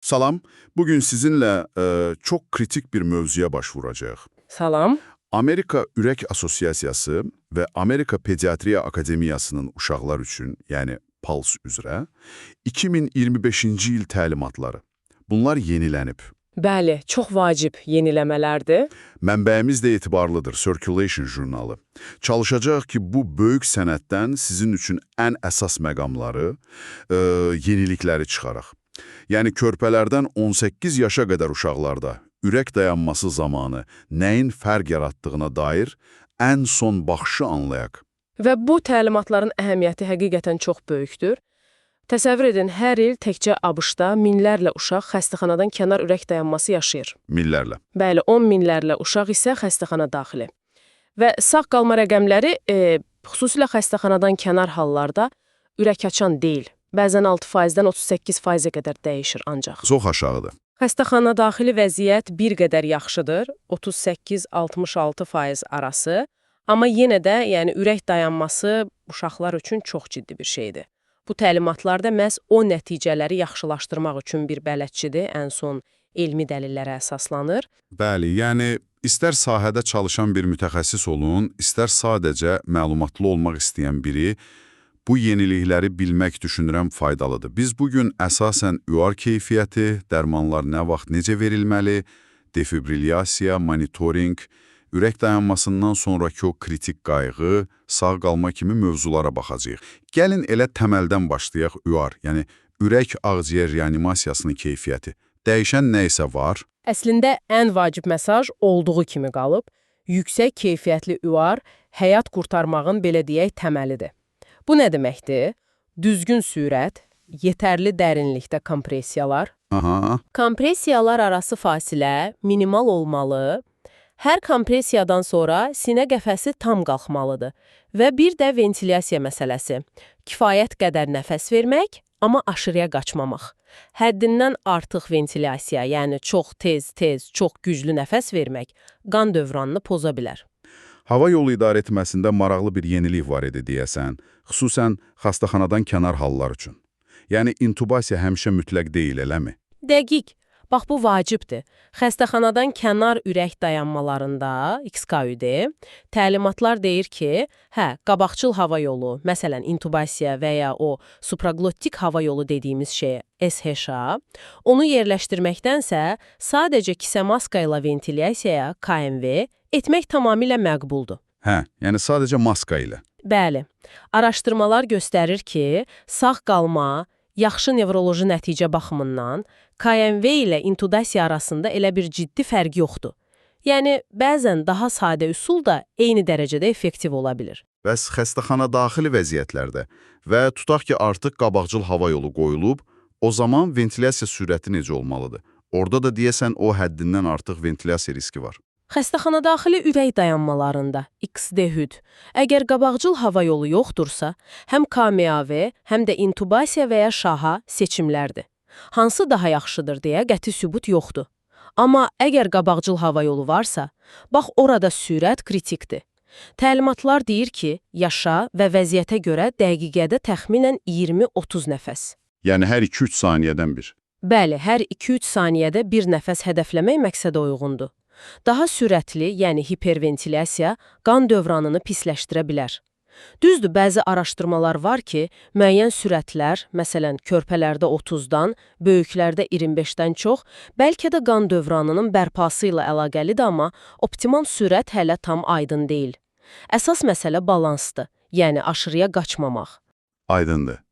Salam, bugün sizinlə çox kritik bir mövzuya başvuracağıq. Salam. Amerika Ürək Assosiasiyası və Amerika Pediatriya Akademiyasının uşaqlar üçün, yəni PALS üzrə 2025-ci il təlimatları. Bunlar yenilənib. Bəli, çox vacib yeniləmələrdir. Mənbəyimiz də etibarlıdır, Circulation jurnalı. Çalışacağıq ki, bu böyük sənəddən sizin üçün ən əsas məqamları, yenilikləri çıxaraq. Yəni körpələrdən 18 yaşa qədər uşaqlarda ürək dayanması zamanı nəyin fərq yaratdığına dair ən son baxışı anlayaq. Və bu təlimatların əhəmiyyəti həqiqətən çox böyükdür. Təsəvvür edin, hər il təkcə ABŞ-da minlərlə uşaq xəstəxanadan kənar ürək dayanması yaşayır. Minlərlə. Bəli, 10 minlərlə uşaq isə xəstəxana daxili. Və sağ qalma rəqəmləri, xüsusilə xəstəxanadan kənar hallarda ürək açan deyil. Bəzən 6%-dən 38%-ə qədər dəyişir ancaq. Çox aşağıdır. Xəstəxana daxili vəziyyət bir qədər yaxşıdır, 38-66% arası. Amma yenə də, yəni ürək dayanması uşaqlar üçün çox ciddi bir şeydir. Bu təlimatlar da məhz o nəticələri yaxşılaşdırmaq üçün bir bələdçidir, ən son elmi dəlillərə əsaslanır. Bəli, yəni istər sahədə çalışan bir mütəxəssis olun, istər sadəcə məlumatlı olmaq istəyən biri, bu yenilikləri bilmək düşünürəm faydalıdır. Biz bugün əsasən UR keyfiyyəti, dərmanlar nə vaxt necə verilməli, defibrilyasiya, monitorinq, ürək dayanmasından sonrakı o kritik qayğı, sağ qalma kimi mövzulara baxacağıq. Gəlin elə təməldən başlayaq UR, yəni ürək ağciyər reanimasiyasının keyfiyyəti. Dəyişən nə isə var. Əslində ən vacib mesaj olduğu kimi qalıb, yüksək keyfiyyətli UR həyat qurtarmağın belə deyək təməlidir. Bu nə deməkdir? Düzgün sürət, yetərli dərinlikdə kompressiyalar, kompressiyalar arası fasilə minimal olmalı, hər kompressiyadan sonra sinə qəfəsi tam qalxmalıdır və bir də ventilyasiya məsələsi. Kifayət qədər nəfəs vermək, amma aşırıya qaçmamaq. Həddindən artıq ventilyasiya, yəni çox tez-tez, çox güclü nəfəs vermək qan dövranını poza bilər. Hava yolu idarə etməsində maraqlı bir yenilik var idi deyəsən, xüsusən xəstəxanadan kənar hallar üçün. Yəni intubasiya həmişə mütləq deyil, eləmi? Dəqiq. Bax bu vacibdir. Xəstəxanadan kənar ürək dayanmalarında XKÜD təlimatlar deyir ki, hə, qabaqcıl hava yolu, məsələn intubasiya və ya o supraglottik hava yolu dediyimiz şeyə SHA, onu yerləşdirməkdənsə sadəcə kisə maska ilə ventilyasiyaya KMV etmək tamamilə məqbuldur. Hə, yəni sadəcə maska ilə. Bəli. Araşdırmalar göstərir ki, sağ qalma, yaxşı nevroloji nəticə baxımından KMV ilə intubasiya arasında elə bir ciddi fərq yoxdur. Yəni, bəzən daha sadə üsul da eyni dərəcədə effektiv ola bilir. Bəs xəstəxana daxili vəziyyətlərdə və tutaq ki, artıq qabaqcıl hava yolu qoyulub, o zaman ventilyasiya sürəti necə olmalıdır? Orada da deyəsən o həddindən artıq ventilyasiya riski var. Xəstəxana daxili ürək dayanmalarında XD-HÜD, əgər qabaqcıl hava yolu yoxdursa, həm KMAV, həm də intubasiya və ya şaha seçimlərdir. Hansı daha yaxşıdır deyə qəti sübut yoxdur. Amma əgər qabaqcıl hava yolu varsa, bax orada sürət kritikdir. Təlimatlar deyir ki, yaşa və vəziyyətə görə dəqiqədə təxminən 20-30 nəfəs. Yəni hər 2-3 saniyədən bir. Bəli, hər 2-3 saniyədə bir nəfəs hədəfləmək məqsədə uyğundur. Daha sürətli, yəni hiperventilyasiya qan dövranını pisləşdirə bilər. Düzdür, bəzi araşdırmalar var ki, müəyyən sürətlər, məsələn, körpələrdə 30-dan, böyüklərdə 25-dən çox, bəlkə də qan dövranının bərpası ilə əlaqəlidir, amma optimal sürət hələ tam aydın deyil. Əsas məsələ balansdır, yəni aşırıya qaçmamaq. Aydındır.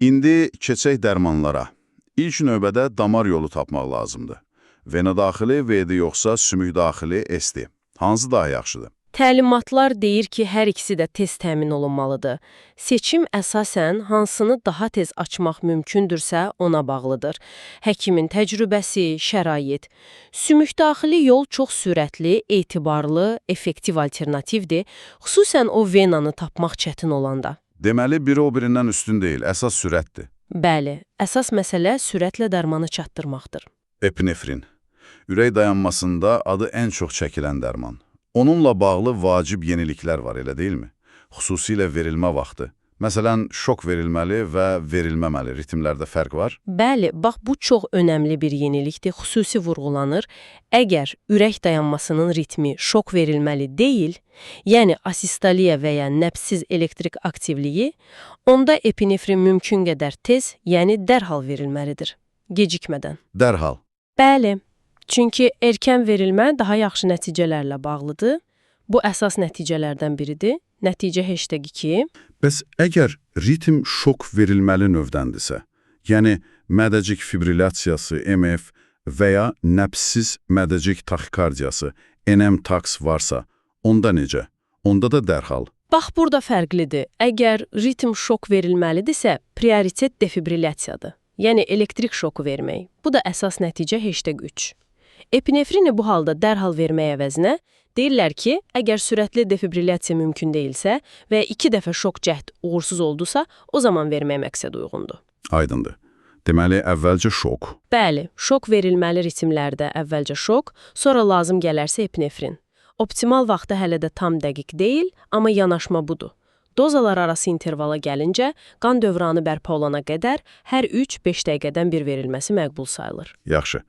İndi keçək dərmanlara. İlk növbədə damar yolu tapmaq lazımdır. Vena daxili VD yoxsa sümük daxili SD. Hansı daha yaxşıdır? Təlimatlar deyir ki, hər ikisi də tez təmin olunmalıdır. Seçim əsasən hansını daha tez açmaq mümkündürsə ona bağlıdır. Həkimin təcrübəsi, şərait. Sümük daxili yol çox sürətli, etibarlı, effektiv alternativdir. Xüsusən o venanı tapmaq çətin olanda. Deməli, biri o birindən üstün deyil, əsas sürətdir. Bəli, əsas məsələ sürətlə dərmanı çatdırmaqdır. Epinefrin. Ürək dayanmasında adı ən çox çəkilən dərman. Onunla bağlı vacib yeniliklər var, elə deyilmi? Xüsusilə verilmə vaxtı. Məsələn, şok verilməli və verilməməli ritmlərdə fərq var. Bəli, bax bu çox önəmli bir yenilikdir, xüsusi vurğulanır. Əgər ürək dayanmasının ritmi şok verilməli deyil, yəni asistoliya və ya nəbzsiz elektrik aktivliyi, onda epinefrin mümkün qədər tez, yəni dərhal verilməlidir, gecikmədən. Dərhal. Bəli, çünki erkən verilmə daha yaxşı nəticələrlə bağlıdır. Bu əsas nəticələrdən biridir. Nəticə #2. Bəs əgər ritm şok verilməli növdəndirsə, yəni mədəcik fibrilyasiyası MF və ya nəbzsiz mədəcik taxikardiyası NM-tax varsa, onda necə? Onda da dərhal. Bax burada fərqlidir. Əgər ritm şok verilməlidirsə, prioritet defibrilyasiyadır. Yəni elektrik şoku vermək. Bu da əsas nəticə #3. Epinefrini bu halda dərhal vermək əvəzinə deyirlər ki, əgər sürətli defibrilyasiya mümkün deyilsə və 2 dəfə şok cəhd uğursuz oldusa, o zaman vermək məqsədə uyğundur. Aydındır. Deməli, əvvəlcə şok. Bəli, şok verilməli ritmlərdə əvvəlcə şok, sonra lazım gələrsə epinefrin. Optimal vaxtı hələ də tam dəqiq deyil, amma yanaşma budur. Dozalar arası intervala gəlincə, qan dövranı bərpa olana qədər hər 3-5 dəqiqədən bir verilməsi məqbul sayılır. Yaxşı.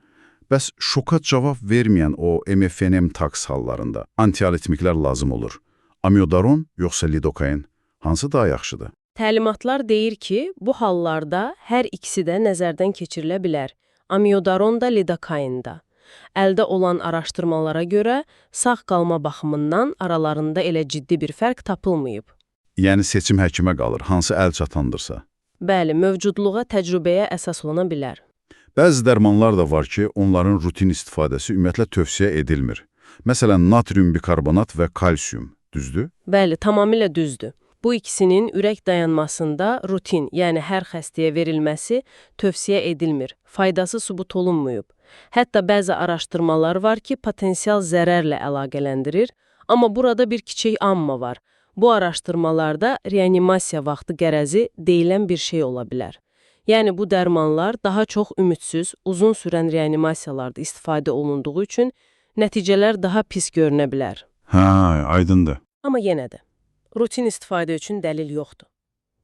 Bəs şoka cavab verməyən o MFNM-tax hallarında antiaritmiklər lazım olur. Amiodaron yoxsa lidokain? Hansı daha yaxşıdır? Təlimatlar deyir ki, bu hallarda hər ikisi də nəzərdən keçirilə bilər. Amiodaron da, lidokain da. Əldə olan araşdırmalara görə sağ qalma baxımından aralarında elə ciddi bir fərq tapılmayıb. Yəni seçim həkimə qalır, hansı əl çatandırsa. Bəli, mövcudluğa təcrübəyə əsas oluna bilər. Bəzi dərmanlar da var ki, onların rutin istifadəsi ümumiyyətlə tövsiyə edilmir. Məsələn, natrium bikarbonat və kalsium, düzdür? Bəli, tamamilə düzdür. Bu ikisinin ürək dayanmasında rutin, yəni hər xəstəyə verilməsi tövsiyə edilmir. Faydası sübut olunmayıb. Hətta bəzi araşdırmalar var ki, potensial zərərlə əlaqələndirir, amma burada bir kiçik amma var. Bu araşdırmalarda reanimasiya vaxtı qərəzi deyilən bir şey ola bilər. Yəni bu dərmanlar daha çox ümidsiz, uzun sürən reanimasiyalarda istifadə olunduğu üçün nəticələr daha pis görünə bilər. Hə, aydındır. Amma yenə də rutin istifadə üçün dəlil yoxdur.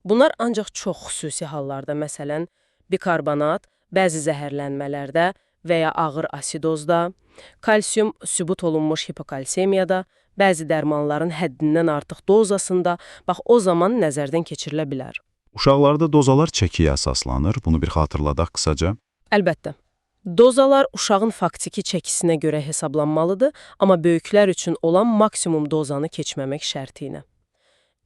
Bunlar ancaq çox xüsusi hallarda, məsələn, bikarbonat, bəzi zəhərlənmələrdə və ya ağır asidozda, kalsium sübut olunmuş hipokalsemiyada, bəzi dərmanların həddindən artıq dozasında, bax o zaman nəzərdən keçirilə bilər. Uşaqlarda dozalar çəkiyə əsaslanır, bunu bir xatırladaq qısaca. Əlbəttə. Dozalar uşağın faktiki çəkisinə görə hesablanmalıdır, amma böyüklər üçün olan maksimum dozanı keçməmək şərti ilə.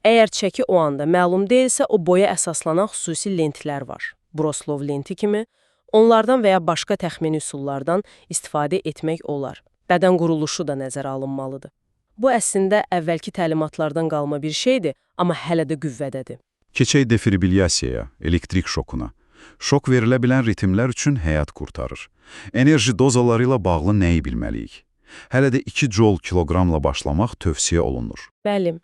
Əgər çəki o anda məlum deyilsə, o boya əsaslanan xüsusi lentlər var. Broslov lenti kimi. Onlardan və ya başqa təxmini üsullardan istifadə etmək olar. Bədən quruluşu da nəzərə alınmalıdır. Bu əslində əvvəlki təlimatlardan qalma bir şeydir, amma hələ də qüvvədədir. Keçək defibrilyasiyaya, elektrik şokuna. Şok verilə bilən ritmlər üçün həyat qurtarır. Enerji dozaları ilə bağlı nəyi bilməliyik? Hələ də 2 joule kiloqramla başlamaq tövsiyə olunur. Bəli.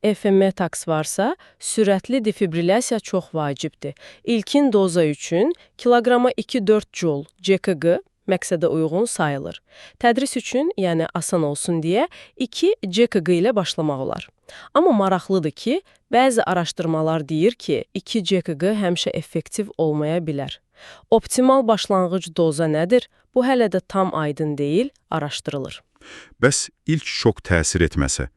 FM-tax varsa, sürətli defibrilyasiya çox vacibdir. İlkin doza üçün kiloqrama 2-4 joule CKG məqsədə uyğun sayılır. Tədris üçün, yəni asan olsun deyə 2 CKG ilə başlamaq olar. Amma maraqlıdır ki, bəzi araşdırmalar deyir ki, 2 CKG həmişə effektiv olmaya bilər. Optimal başlanğıc doza nədir? Bu hələ də tam aydın deyil, araşdırılır. Bəs ilk şok təsir etməsə,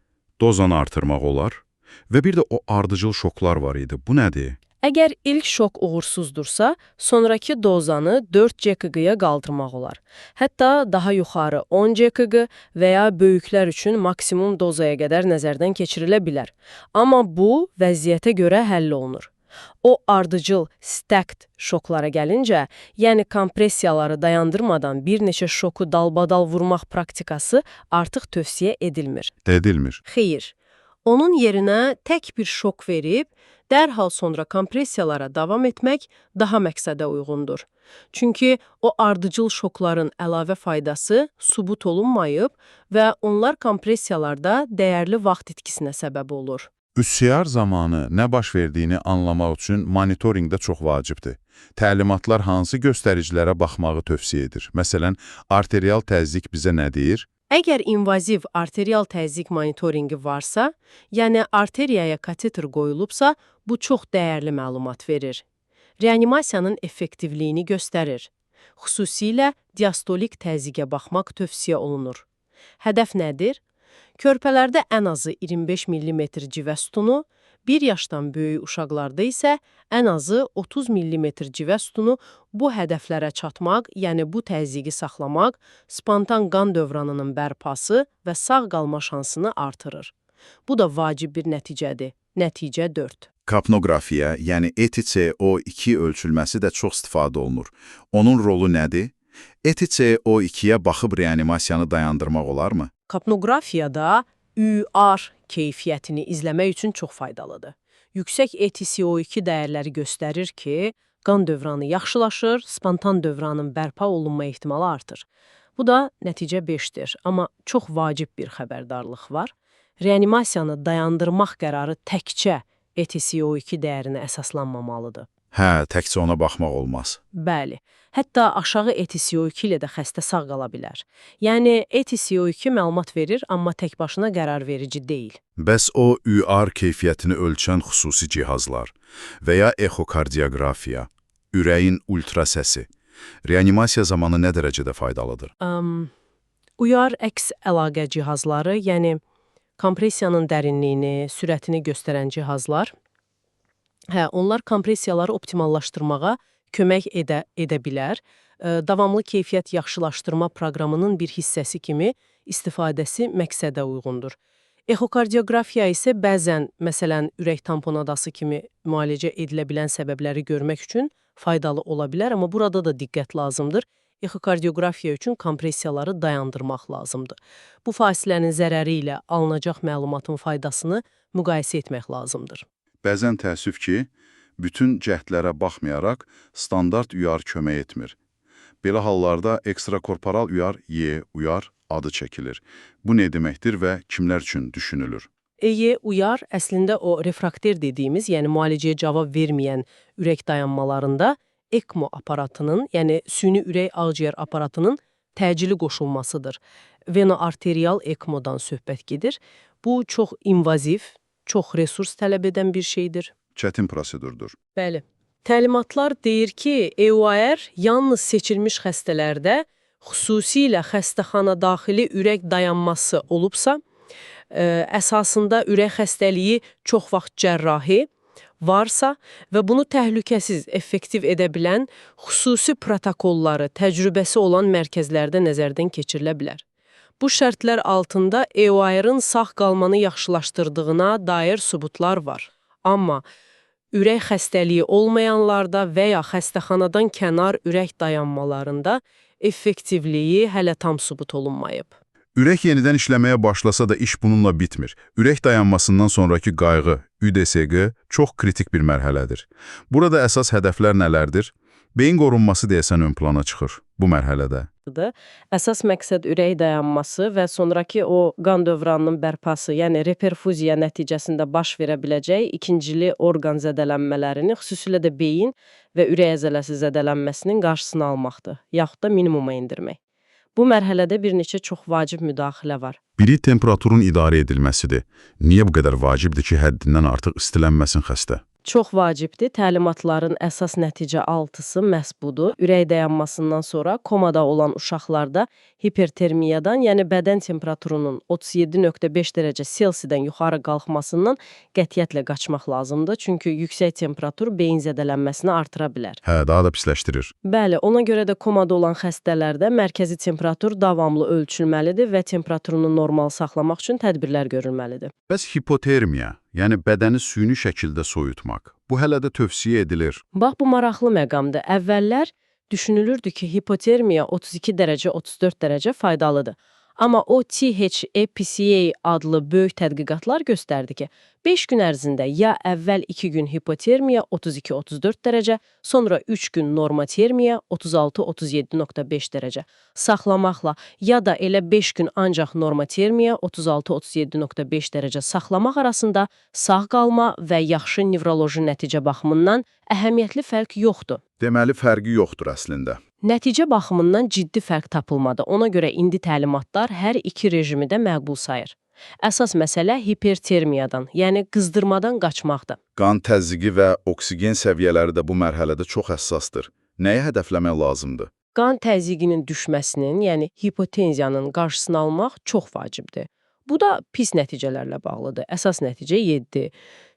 dozanı artırmaq olar? Və bir də o ardıcıl şoklar var idi. Bu nədir? Əgər ilk şok uğursuzdursa, sonrakı dozanı 4 CKG-ya qaldırmaq olar. Hətta daha yuxarı 10 CKG və ya böyüklər üçün maksimum dozaya qədər nəzərdən keçirilə bilər. Amma bu vəziyyətə görə həll olunur. O ardıcıl stacked şoklara gəlincə, yəni kompressiyaları dayandırmadan bir neçə şoku dalbadal vurmaq praktikası artıq tövsiyə edilmir. Edilmir. Xeyr. Onun yerinə tək bir şok verib, dərhal sonra kompressiyalara davam etmək daha məqsədə uyğundur. Çünki o ardıcıl şokların əlavə faydası sübut olunmayıb və onlar kompressiyalarda dəyərli vaxt itkisinə səbəb olur. PCR zamanı nə baş verdiyini anlamaq üçün monitorinq də çox vacibdir. Təlimatlar hansı göstəricilərə baxmağı tövsiyə edir? Məsələn, arterial təzyiq bizə nə deyir? Əgər invaziv arterial təzyiq monitorinqi varsa, yəni arteriyaya kateter qoyulubsa, bu çox dəyərli məlumat verir. Reanimasiyanın effektivliyini göstərir. Xüsusilə diastolik təzyiqə baxmaq tövsiyə olunur. Hədəf nədir? Körpələrdə ən azı 25 mm civə sütunu, 1 yaşdan böyük uşaqlarda isə ən azı 30 mm civə sütunu bu hədəflərə çatmaq, yəni bu təzyiqi saxlamaq, spontan qan dövranının bərpası və sağ qalma şansını artırır. Bu da vacib bir nəticədir. Nəticə 4. Kapnoqrafiya, yəni ETCO2 ölçülməsi də çox istifadə olunur. Onun rolu nədir? ETCO2-yə baxıb reanimasiyanı dayandırmaq olarmı? Kapnoqrafiyada UR keyfiyyətini izləmək üçün çox faydalıdır. Yüksək ETCO2 dəyərləri göstərir ki, qan dövranı yaxşılaşır, spontan dövranın bərpa olunma ehtimalı artır. Bu da nəticə 5-dir, amma çox vacib bir xəbərdarlıq var. Reanimasiyanı dayandırmaq qərarı təkcə ETCO2 dəyərinə əsaslanmamalıdır. Hə, təkcə ona baxmaq olmaz. Bəli, hətta aşağı ETCO2 ilə də xəstə sağ qala bilər. Yəni ETCO2 məlumat verir, amma tək başına qərar verici deyil. Bəs o UR keyfiyyətini ölçən xüsusi cihazlar və ya exokardioqrafiya, ürəyin ultrasəsi, reanimasiya zamanı nə dərəcədə faydalıdır? UR əks əlaqə cihazları, yəni kompressiyanın dərinliyini, sürətini göstərən cihazlar, hə, onlar kompressiyaları optimallaşdırmağa kömək edə bilər. Davamlı keyfiyyət yaxşılaşdırma proqramının bir hissəsi kimi istifadəsi məqsədə uyğundur. Exokardioqrafiya isə bəzən, məsələn, ürək tamponadası kimi müalicə edilə bilən səbəbləri görmək üçün faydalı ola bilər, amma burada da diqqət lazımdır. Exokardioqrafiya üçün kompressiyaları dayandırmaq lazımdır. Bu fasilənin zərəri ilə alınacaq məlumatın faydasını müqayisə etmək lazımdır. Bəzən təəssüf ki, bütün cəhdlərə baxmayaraq standart UR kömək etmir. Belə hallarda ekstrakorporal UR, E-UR adı çəkilir. Bu nə deməkdir və kimlər üçün düşünülür? EY-UR əslində o refrakter dediyimiz, yəni müalicəyə cavab verməyən ürək dayanmalarında ECMO aparatının, yəni süni ürək ağciyər aparatının təcili qoşulmasıdır. Venoarterial ECMO-dan söhbət gedir. Bu çox invaziv, çox resurs tələb edən bir şeydir. Çətin prosedurdur. Bəli. Təlimatlar deyir ki, EUR yalnız seçilmiş xəstələrdə, xüsusilə xəstəxana daxili ürək dayanması olubsa, əsasında ürək xəstəliyi çox vaxt cərrahi varsa və bunu təhlükəsiz, effektiv edə bilən xüsusi protokolları, təcrübəsi olan mərkəzlərdə nəzərdən keçirilə bilər. Bu şərtlər altında EUR-ın sağ qalmanı yaxşılaşdırdığına dair sübutlar var. Amma ürək xəstəliyi olmayanlarda və ya xəstəxanadan kənar ürək dayanmalarında effektivliyi hələ tam sübut olunmayıb. Ürək yenidən işləməyə başlasa da iş bununla bitmir. Ürək dayanmasından sonraki qayğı, ÜDSQ, çox kritik bir mərhələdir. Burada əsas hədəflər nələrdir? Beyin qorunması deyəsən ön plana çıxır bu mərhələdə. Əsas məqsəd ürək dayanması və sonrakı o qan dövranının bərpası, yəni reperfuziya nəticəsində baş verə biləcək ikincili orqan zədələnmələrini, xüsusilə də beyin və ürək əzələsi zədələnməsinin qarşısını almaqdır, yaxud da minimuma endirmək. Bu mərhələdə bir neçə çox vacib müdaxilə var. Biri temperaturun idarə edilməsidir. Niyə bu qədər vacibdir ki, həddindən artıq istilənməsin xəstə? Çox vacibdir. Təlimatların əsas nəticə altısı məhz budur. Ürək dayanmasından sonra komada olan uşaqlarda hipertermiyadan, yəni bədən temperaturunun 37.5 dərəcə Selsidən yuxarı qalxmasından qətiyyətlə qaçmaq lazımdır. Çünki yüksək temperatur beyin zədələnməsini artıra bilər. Hə, daha da pisləşdirir. Bəli, ona görə də komada olan xəstələrdə mərkəzi temperatur davamlı ölçülməlidir və temperaturunu normal saxlamaq üçün tədbirlər görülməlidir. Bəs hipotermiya, yəni bədəni süni şəkildə soyutmaq, bu hələ də tövsiyə edilir. Bax, bu maraqlı məqamdır. Əvvəllər düşünülürdü ki, hipotermiya 32 dərəcə, 34 dərəcə faydalıdır. Amma o THEPCA adlı böyük tədqiqatlar göstərdi ki, 5 gün ərzində ya əvvəl 2 gün hipotermiya 32-34 dərəcə, sonra 3 gün normotermiya 36-37.5 dərəcə saxlamaqla ya da elə 5 gün ancaq normotermiya 36-37.5 dərəcə saxlamaq arasında sağ qalma və yaxşı nevroloji nəticə baxımından əhəmiyyətli fərq yoxdur. Deməli, fərqi yoxdur əslində. Nəticə baxımından ciddi fərq tapılmadı. Ona görə indi təlimatlar hər iki rejimi də məqbul sayır. Əsas məsələ hipertermiyadan, yəni qızdırmadan qaçmaqdır. Qan təzyiqi və oksigen səviyyələri də bu mərhələdə çox həssasdır. Nəyi hədəfləmək lazımdır? Qan təzyiqinin düşməsinin, yəni hipotenziyanın qarşısını almaq çox vacibdir. Bu da pis nəticələrlə bağlıdır. Əsas nəticə 7.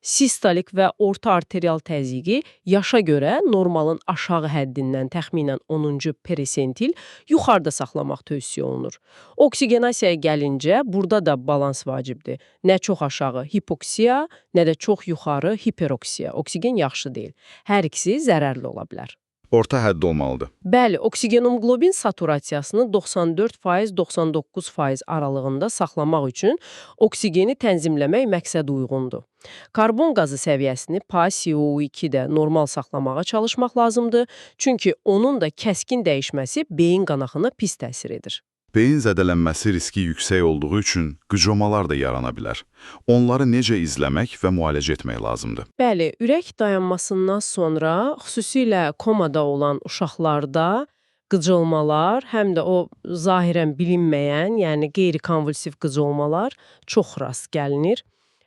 Sistolik və orta arterial təzyiqi yaşa görə normalın aşağı həddindən təxminən 10-cu persentil yuxarıda saxlamaq tövsiyə olunur. Oksigenasiyaya gəlincə, burada da balans vacibdir. Nə çox aşağı hipoksiya, nə də çox yuxarı hiperoksiya. Oksigen yaxşı deyil. Hər ikisi zərərli ola bilər. Orta həddə olmalıdır. Bəli, oksigenhemoqlobin saturasiyasını 94%-99% aralığında saxlamaq üçün oksigeni tənzimləmək məqsədə uyğundur. Karbon qazı səviyyəsini PaCO2 də normal saxlamağa çalışmaq lazımdır, çünki onun da kəskin dəyişməsi beyin qanaxına pis təsir edir. Beyin zədələnməsi riski yüksək olduğu üçün qıcomalar da yarana bilər. Onları necə izləmək və müalicə etmək lazımdır? Bəli, ürək dayanmasından sonra xüsusilə komada olan uşaqlarda qıcılmalar, həm də o zahirən bilinməyən, yəni qeyri-konvulsiv qıcılmalar çox rast gəlinir.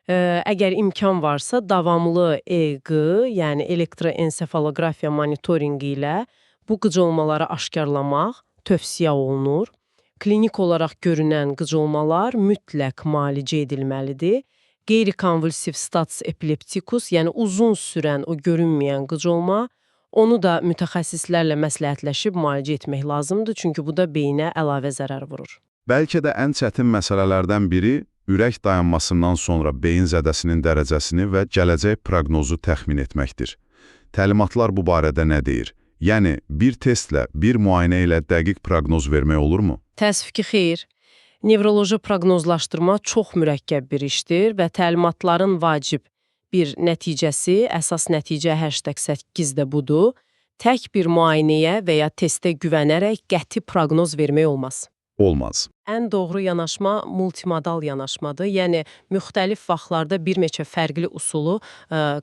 Əgər imkan varsa davamlı EEG, yəni elektroensefaloqrafiya monitorinqi ilə bu qıcılmaları aşkarlamaq tövsiyə olunur. Klinik olaraq görünən qıcılmalar mütləq müalicə edilməlidir. Qeyri-konvulsiv status epileptikus, yəni uzun sürən o görünməyən qıcılma, onu da mütəxəssislərlə məsləhətləşib müalicə etmək lazımdır, çünki bu da beyinə əlavə zərər vurur. Bəlkə də ən çətin məsələlərdən biri ürək dayanmasından sonra beyin zədəsinin dərəcəsini və gələcək proqnozu təxmin etməkdir. Təlimatlar bu barədə nə deyir? Yəni, bir testlə, bir müayinə ilə dəqiq proqnoz vermək olurmu? Təəssüf ki, xeyr. Nevroloji proqnozlaşdırma çox mürəkkəb bir işdir və təlimatların vacib bir nəticəsi, əsas nəticə #8 də budur. Tək bir müayinəyə və ya testə güvənərək qəti proqnoz vermək olmaz. Olmaz. Ən doğru yanaşma multimodal yanaşmadır. Yəni müxtəlif vaxtlarda bir neçə fərqli üsulu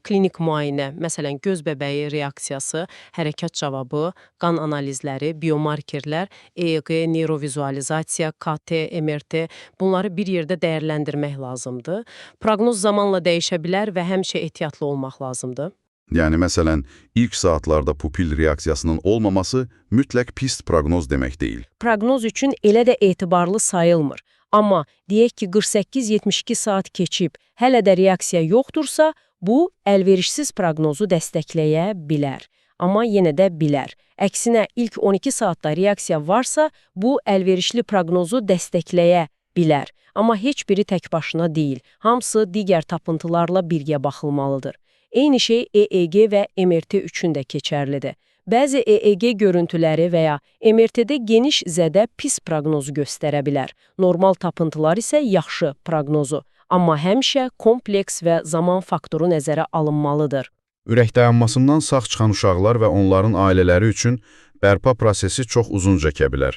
klinik müayinə, məsələn göz bəbəyi reaksiyası, hərəkat cavabı, qan analizləri, biomarkerlər, EEG, neyrovizualizasiya, KT, MRT bunları bir yerdə dəyərləndirmək lazımdır. Proqnoz zamanla dəyişə bilər və həmişə ehtiyatlı olmaq lazımdır. Yəni, məsələn, ilk saatlarda pupil reaksiyasının olmaması mütləq pis proqnoz demək deyil. Proqnoz üçün elə də etibarlı sayılmır. Amma deyək ki, 48-72 saat keçib, hələ də reaksiya yoxdursa, bu əlverişsiz proqnozu dəstəkləyə bilər. Amma yenə də bilər. Əksinə, ilk 12 saatda reaksiya varsa, bu əlverişli proqnozu dəstəkləyə bilər. Amma heç biri tək başına deyil. Hamısı digər tapıntılarla birgə baxılmalıdır. Eyni şey EEG və MRT üçün də keçərlidir. Bəzi EEG görüntüləri və ya MRT-də geniş zədə pis proqnozu göstərə bilər. Normal tapıntılar isə yaxşı proqnozu. Amma həmişə kompleks və zaman faktoru nəzərə alınmalıdır. Ürək dayanmasından sağ çıxan uşaqlar və onların ailələri üçün bərpa prosesi çox uzun çəkə bilər.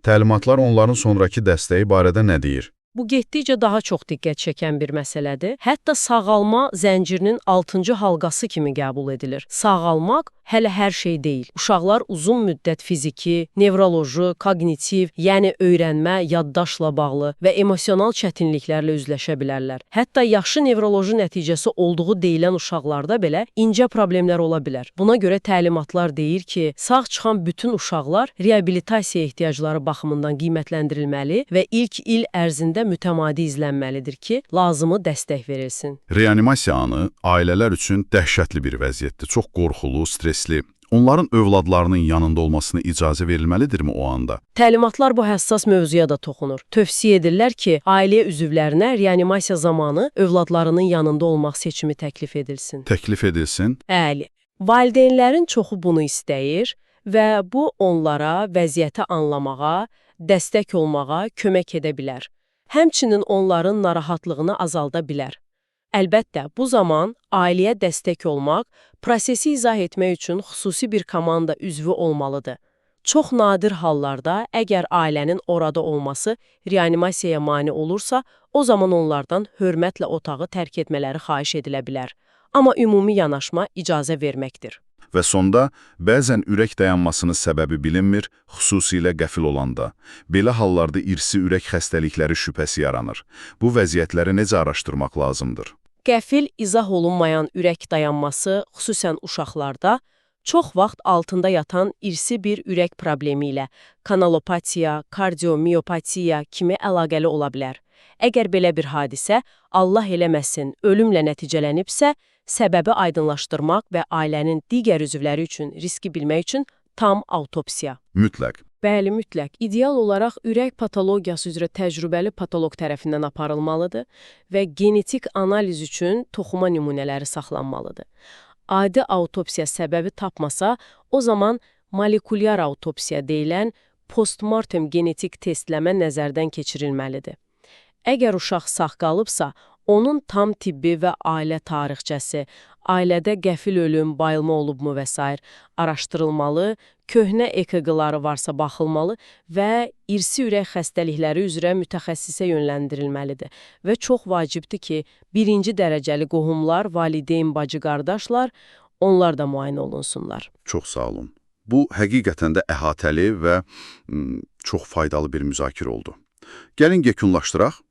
Təlimatlar onların sonrakı dəstəyi barədə nə deyir? Bu getdikcə daha çox diqqət çəkən bir məsələdir. Hətta sağalma zəncirinin 6-cı halqası kimi qəbul edilir. Sağalmaq hələ hər şey deyil. Uşaqlar uzun müddət fiziki, nevroloji, koqnitiv, yəni öyrənmə, yaddaşla bağlı və emosional çətinliklərlə üzləşə bilərlər. Hətta yaxşı nevroloji nəticəsi olduğu deyilən uşaqlarda belə incə problemlər ola bilər. Buna görə təlimatlar deyir ki, sağ çıxan bütün uşaqlar reabilitasiya ehtiyacları baxımından qiymətləndirilməli və ilk il ərzində mütəmadi izlənməlidir ki, lazımı dəstək verilsin. Reanimasiya anı ailələr üçün dəhşətli bir vəziyyətdir. Çox qorxulu, stresli. Onların övladlarının yanında olmasına icazə verilməlidirmi o anda? Təlimatlar bu həssas mövzuya da toxunur. Tövsiyə edirlər ki, ailə üzvlərinə reanimasiya zamanı övladlarının yanında olmaq seçimi təklif edilsin. Təklif edilsin. Bəli, valideynlərin çoxu bunu istəyir və bu onlara vəziyyəti anlamağa, dəstək olmağa kömək edə bilər. Həmçinin onların narahatlığını azalda bilər. Əlbəttə, bu zaman ailəyə dəstək olmaq, prosesi izah etmək üçün xüsusi bir komanda üzvü olmalıdır. Çox nadir hallarda, əgər ailənin orada olması reanimasiyaya mane olursa, o zaman onlardan hörmətlə otağı tərk etmələri xahiş edilə bilər. Amma ümumi yanaşma icazə verməkdir. Və sonda, bəzən ürək dayanmasının səbəbi bilinmir, xüsusilə qəfil olanda. Belə hallarda irsi ürək xəstəlikləri şübhəsi yaranır. Bu vəziyyətləri necə araşdırmaq lazımdır? Qəfil izah olunmayan ürək dayanması, xüsusən uşaqlarda, çox vaxt altında yatan irsi bir ürək problemi ilə kanalopatiya, kardiomiyopatiya kimi əlaqəli ola bilər. Əgər belə bir hadisə Allah eləməsin, ölümlə nəticələnibsə, səbəbi aydınlaşdırmaq və ailənin digər üzvləri üçün riski bilmək üçün tam autopsiya. Mütləq. Bəli, mütləq. İdeal olaraq ürək patologiyası üzrə təcrübəli patoloq tərəfindən aparılmalıdır və genetik analiz üçün toxuma nümunələri saxlanmalıdır. Adi autopsiya səbəbi tapmasa, o zaman molekulyar autopsiya deyilən postmortem genetik testləmə nəzərdən keçirilməlidir. Əgər uşaq sağ qalıbsa, onun tam tibbi və ailə tarixçəsi, ailədə qəfil ölüm, bayılma olubmu və sair araşdırılmalı, köhnə EKG-ları varsa baxılmalı və irsi ürək xəstəlikləri üzrə mütəxəssisə yönləndirilməlidir. Və çox vacibdir ki, birinci dərəcəli qohumlar, valideyn, bacı, qardaşlar, onlar da müayinə olunsunlar. Çox sağ olun. Bu, həqiqətən də əhatəli və çox faydalı bir müzakirə oldu. Gəlin yekunlaşdıraq.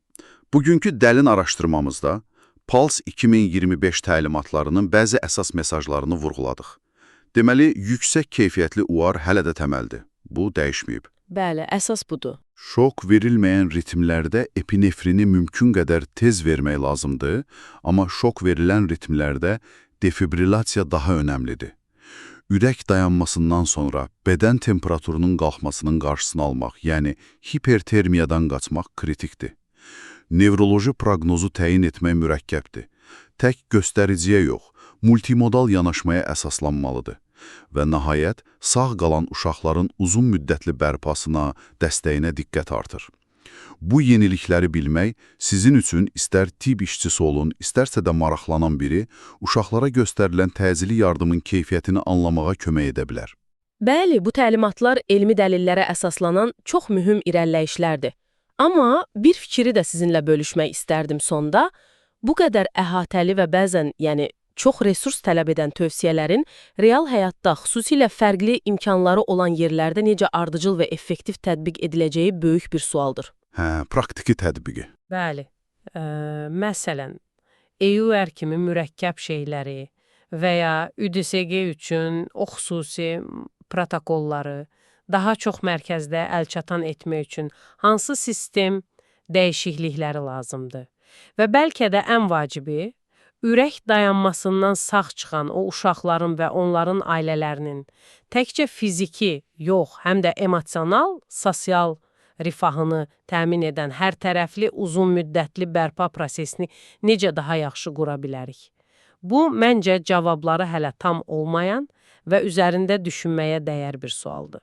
Bugünkü dərin araşdırmamızda PALS 2025 təlimatlarının bəzi əsas mesajlarını vurğuladıq. Deməli, yüksək keyfiyyətli UAR hələ də təməldir. Bu dəyişməyib. Bəli, əsas budur. Şok verilməyən ritmlərdə epinefrini mümkün qədər tez vermək lazımdır, amma şok verilən ritmlərdə defibrillasiya daha önəmlidir. Ürək dayanmasından sonra bədən temperaturunun qalxmasının qarşısını almaq, yəni hipertermiyadan qaçmaq kritikdir. Nevroloji proqnozu təyin etmək mürəkkəbdir. Tək göstəriciyə yox, multimodal yanaşmaya əsaslanmalıdır. Və nəhayət, sağ qalan uşaqların uzun müddətli bərpasına, dəstəyinə diqqət artır. Bu yenilikləri bilmək sizin üçün istər tibb işçisi olun, istərsə də maraqlanan biri, uşaqlara göstərilən təcili yardımın keyfiyyətini anlamağa kömək edə bilər. Bəli, bu təlimatlar elmi dəlillərə əsaslanan çox mühüm irəliləyişlərdir. Amma bir fikri də sizinlə bölüşmək istərdim sonda. Bu qədər əhatəli və bəzən, yəni çox resurs tələb edən tövsiyələrin real həyatda xüsusilə fərqli imkanları olan yerlərdə necə ardıcıl və effektiv tətbiq ediləcəyi böyük bir sualdır. Hə, praktiki tətbiqi. Bəli. Məsələn, EUR kimi mürəkkəb şeyləri və ya ÜDSG üçün o xüsusi protokolları daha çox mərkəzdə əlçatan etmək üçün hansı sistem dəyişiklikləri lazımdır? Və bəlkə də ən vacibi, ürək dayanmasından sağ çıxan o uşaqların və onların ailələrinin təkcə fiziki yox, həm də emosional, sosial rifahını təmin edən hər tərəfli uzun müddətli bərpa prosesini necə daha yaxşı qura bilərik? Bu, məncə, cavabları hələ tam olmayan və üzərində düşünməyə dəyər bir sualdır.